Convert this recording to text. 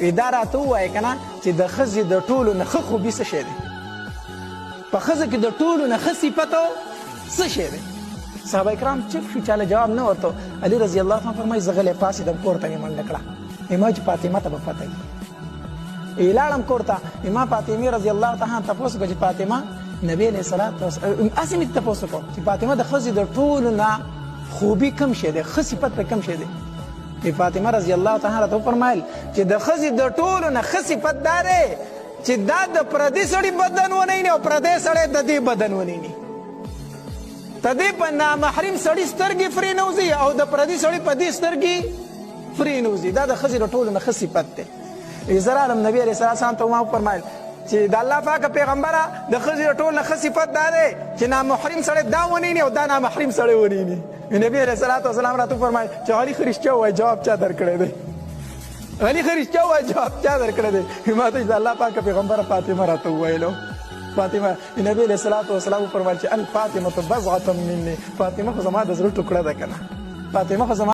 وی دا راته ووایه که نه چې د ښځې د ټولو نه ښه خوبي څه شی دی؟ په ښځه کې د ټولو نه ښه صفت څه شی دی؟ صحابه کرام چپ شو، چاله جواب نه ورته. علي رضی الله عنه فرمایي زه غلی پاڅېدم، کور ته مې منډه کړه، ما چې فاطمه ته به پته وي. لاړم کور ته، ما فاطمې رضی الله تعالی عنها تپوس وکړ چې فاطمه، نبی علیه الصلاة والسلام هسې مې تپوس وکړ چې فاطمه د ښځې د ټولو نه خوبي کوم شی دی، ښه صفت په کوم شی دی؟ فاطمه رضی الله تعالی راته وفرمایل چې د ښځې د ټولو نه ښه صفت دا دی چې دا د پردي سړي بدن ونه ویني او پردی سړی د دې بدن ونه ویني. ته دې په نامحرم سړي سترګې فرې نه وځي او د پردي سړي په دې سترګې فرې نه وځي. دا د ښځې د ټولو نه ښه صفت دی. زه راغلم نبي علیه السلام ته ما وفرمایل چې د الله پاک پیغمبره، د ښځې د ټولو نه ښه صفت دا دی چې نامحرم سړی دا ونه ویني او دا نامحرم سړی ونه ویني. نبی علیه الصلاة والسلام راته وفرمایل چې علي ښه رښتیا ووایي، جواب چا درکړی دی؟ علي ښه رښتیا ووایي، جواب چا درکړی دی؟ ما ته چې د الله پاک پیغمبره فاطمه راته وویلو. فاطمه، نبی علیه الصلاة والسلام وفرمایل چې الفاطمة بضعة مني، فاطمه خو زما د زړه ټوکړه ده که نه، فاطمه خو زما